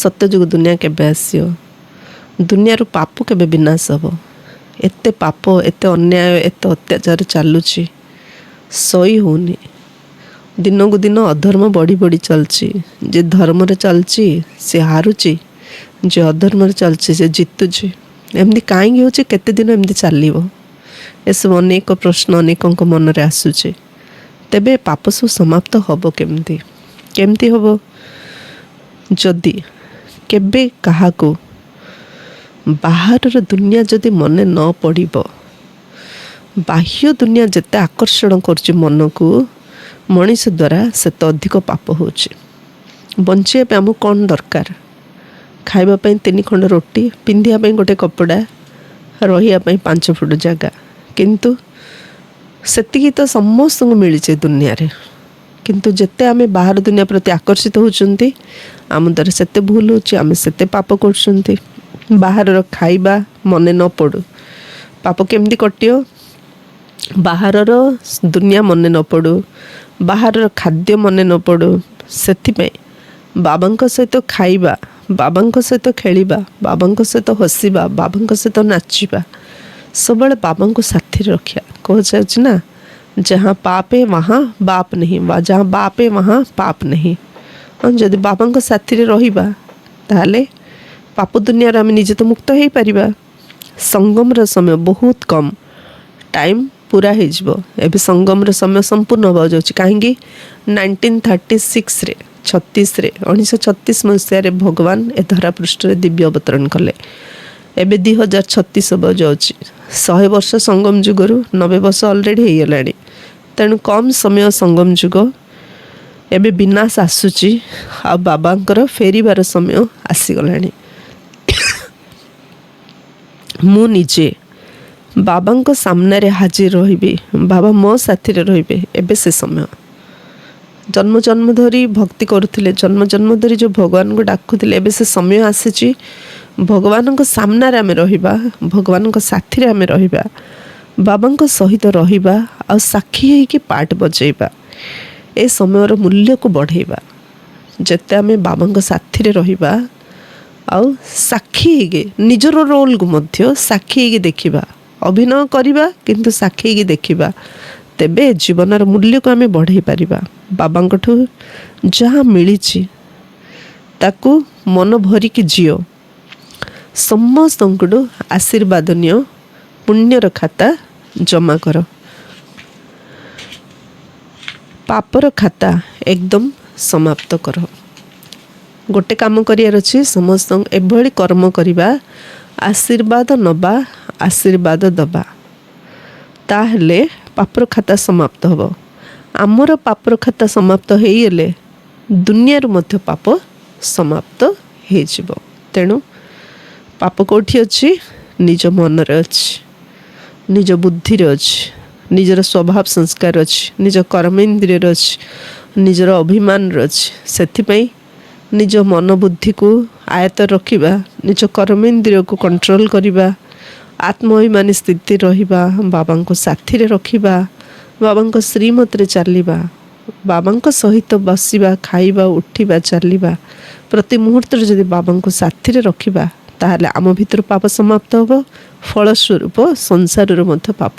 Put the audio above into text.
ସତ୍ୟଯୁଗ ଦୁନିଆ କେବେ ଆସିବ? ଦୁନିଆରୁ ପାପ କେବେ ବିନାଶ ହେବ? ଏତେ ପାପ, ଏତେ ଅନ୍ୟାୟ, ଏତେ ଅତ୍ୟାଚାର ଚାଲୁଛି, ସହି ହେଉନି। ଦିନକୁ ଦିନ ଅଧର୍ମ ବଢ଼ି ବଢ଼ି ଚାଲିଛି। ଯେ ଧର୍ମରେ ଚାଲିଛି ସେ ହାରୁଛି, ଯେ ଅଧର୍ମରେ ଚାଲିଛି ସେ ଜିତୁଛି। ଏମିତି କାହିଁକି ହେଉଛି? କେତେ ଦିନ ଏମିତି ଚାଲିବ? ଏସବୁ ଅନେକ ପ୍ରଶ୍ନ ଅନେକଙ୍କ ମନରେ ଆସୁଛି। ତେବେ ପାପ ସବୁ ସମାପ୍ତ ହେବ କେମିତି? କେମିତି ହେବ? ଯଦି କେବେ କାହାକୁ ବାହାରର ଦୁନିଆ ଯଦି ମନେ ନ ପଡ଼ିବ, ବାହ୍ୟ ଦୁନିଆ ଯେତେ ଆକର୍ଷଣ କରୁଛି ମନକୁ, ମଣିଷ ଦ୍ୱାରା ସେତେ ଅଧିକ ପାପ ହେଉଛି। ବଞ୍ଚିବା ପାଇଁ ଆମକୁ କ'ଣ ଦରକାର? ଖାଇବା ପାଇଁ 3 ଖଣ୍ଡ ରୋଟି, ପିନ୍ଧିବା ପାଇଁ ଗୋଟେ କପଡ଼ା, ରହିବା ପାଇଁ 5 ଫୁଟ ଜାଗା। କିନ୍ତୁ ସେତିକି ତ ସମସ୍ତଙ୍କୁ ମିଳିଛି ଦୁନିଆରେ। କିନ୍ତୁ ଯେତେ ଆମେ ବାହାର ଦୁନିଆ ପ୍ରତି ଆକର୍ଷିତ ହେଉଛନ୍ତି, ଆମ ଦ୍ୱାରା ସେତେ ଭୁଲ ହେଉଛି, ଆମେ ସେତେ ପାପ କରୁଛନ୍ତି। ବାହାରର ଖାଇବା ମନେ ନ ପଡ଼ୁ, ପାପ କେମିତି କଟିବ? ବାହାରର ଦୁନିଆ ମନେ ନ ପଡ଼ୁ, ବାହାରର ଖାଦ୍ୟ ମନେ ନ ପଡ଼ୁ, ସେଥିପାଇଁ ବାବାଙ୍କ ସହିତ ଖାଇବା, ବାବାଙ୍କ ସହିତ ଖେଳିବା, ବାବାଙ୍କ ସହିତ ହସିବା, ବାବାଙ୍କ ସହିତ ନାଚିବା, ସବୁବେଳେ ବାବାଙ୍କୁ ସାଥିରେ ରଖିବା। କୁହାଯାଉଛି ନା, जहाँ पाप है वहाँ बाप नहीं, ବା जहाँ बाप है वहाँ पाप नहीं। ହଁ, ଯଦି ବାବାଙ୍କ ସାଥିରେ ରହିବା ତାହେଲେ ପାପ ଦୁନିଆରେ ଆମେ ନିଜେ ତ ମୁକ୍ତ ହେଇପାରିବା। ସଙ୍ଗମର ସମୟ ବହୁତ କମ୍, ଟାଇମ୍ ପୁରା ହେଇଯିବ। ଏବେ ସଙ୍ଗମର ସମୟ ସମ୍ପୂର୍ଣ୍ଣ ହେବାକୁ ଯାଉଛି। କାହିଁକି 1936ରେ, ଛତିଶରେ, 1936 ମସିହାରେ ଭଗବାନ ଏ ଧରାପୃଷ୍ଠରେ ଦିବ୍ୟ ଅବତରଣ କଲେ। ଏବେ 2036 ହେବାକୁ ଯାଉଛି। 100 ବର୍ଷ ସଙ୍ଗମ ଯୁଗରୁ 90 ବର୍ଷ ଅଲରେଡ଼ି ହେଇଗଲାଣି। ତେଣୁ କମ୍ ସମୟ ସଙ୍ଗମ ଯୁଗ। ଏବେ ବିନାଶ ଆସୁଛି ଆଉ ବାବାଙ୍କର ଫେରିବାର ସମୟ ଆସିଗଲାଣି। ମୁଁ ନିଜେ ବାବାଙ୍କ ସାମ୍ନାରେ ହାଜିର ରହିବି, ବାବା ମୋ ସାଥିରେ ରହିବେ, ଏବେ ସେ ସମୟ। ଜନ୍ମ ଜନ୍ମ ଧରି ଭକ୍ତି କରୁଥିଲେ, ଜନ୍ମ ଜନ୍ମ ଧରି ଯେଉଁ ଭଗବାନଙ୍କୁ ଡାକୁଥିଲେ, ଏବେ ସେ ସମୟ ଆସିଛି। ଭଗବାନଙ୍କ ସାମ୍ନାରେ ଆମେ ରହିବା, ଭଗବାନଙ୍କ ସାଥିରେ ଆମେ ରହିବା, ବାବାଙ୍କ ସହିତ ରହିବା ଆଉ ସାକ୍ଷୀ ହେଇକି ପାର୍ଟ ବଜେଇବା। ଏ ସମୟର ମୂଲ୍ୟକୁ ବଢ଼େଇବା। ଯେତେ ଆମେ ବାବାଙ୍କ ସାଥିରେ ରହିବା ଆଉ ସାକ୍ଷୀ ହେଇକି ନିଜର ରୋଲକୁ ମଧ୍ୟ ସାକ୍ଷୀ ହେଇକି ଦେଖିବା, ଅଭିନୟ କରିବା କିନ୍ତୁ ସାକ୍ଷୀ ହେଇକି ଦେଖିବା, ତେବେ ଜୀବନର ମୂଲ୍ୟକୁ ଆମେ ବଢ଼େଇ ପାରିବା। ବାବାଙ୍କଠୁ ଯାହା ମିଳିଛି ତାକୁ ମନ ଭରିକି ଜିଅ, ସମସ୍ତଙ୍କଠୁ ଆଶୀର୍ବାଦ ନିଅ, ପୁଣ୍ୟର ଖାତା ଜମା କର, ପାପର ଖାତା ଏକଦମ ସମାପ୍ତ କର। ଗୋଟେ କାମ କରିବାର ଅଛି, ସମସ୍ତଙ୍କ ଏଭଳି କର୍ମ କରିବା, ଆଶୀର୍ବାଦ ନେବା, ଆଶୀର୍ବାଦ ଦେବା, ତାହେଲେ ପାପର ଖାତା ସମାପ୍ତ ହେବ। ଆମର ପାପର ଖାତା ସମାପ୍ତ ହେଇଗଲେ ଦୁନିଆରୁ ମଧ୍ୟ ପାପ ସମାପ୍ତ ହେଇଯିବ। ତେଣୁ ପାପ କେଉଁଠି ଅଛି? ନିଜ ମନରେ ଅଛି, ନିଜ ବୁଦ୍ଧିରେ ଅଛି, ନିଜର ସ୍ୱଭାବ ସଂସ୍କାର ଅଛି, ନିଜ କର୍ମେନ୍ଦ୍ରିୟରେ ଅଛି, ନିଜର ଅଭିମାନରେ ଅଛି। ସେଥିପାଇଁ ନିଜ ମନ ବୁଦ୍ଧିକୁ ଆୟତ୍ତ ରଖିବା, ନିଜ କର୍ମେନ୍ଦ୍ରିୟକୁ କଣ୍ଟ୍ରୋଲ କରିବା, ଆତ୍ମାଭିମାନୀ ସ୍ଥିତି ରହିବା, ବାବାଙ୍କୁ ସାଥିରେ ରଖିବା, ବାବାଙ୍କ ଶ୍ରୀମତରେ ଚାଲିବା, ବାବାଙ୍କ ସହିତ ବସିବା, ଖାଇବା, ଉଠିବା, ଚାଲିବା, ପ୍ରତି ମୁହୂର୍ତ୍ତରେ ଯଦି ବାବାଙ୍କୁ ସାଥିରେ ରଖିବା ତାହେଲେ ଆମ ଭିତରୁ ପାପ ସମାପ୍ତ ହେବ। ଫଳସ୍ୱରୂପ ସଂସାରରୁ ମଧ୍ୟ ପାପ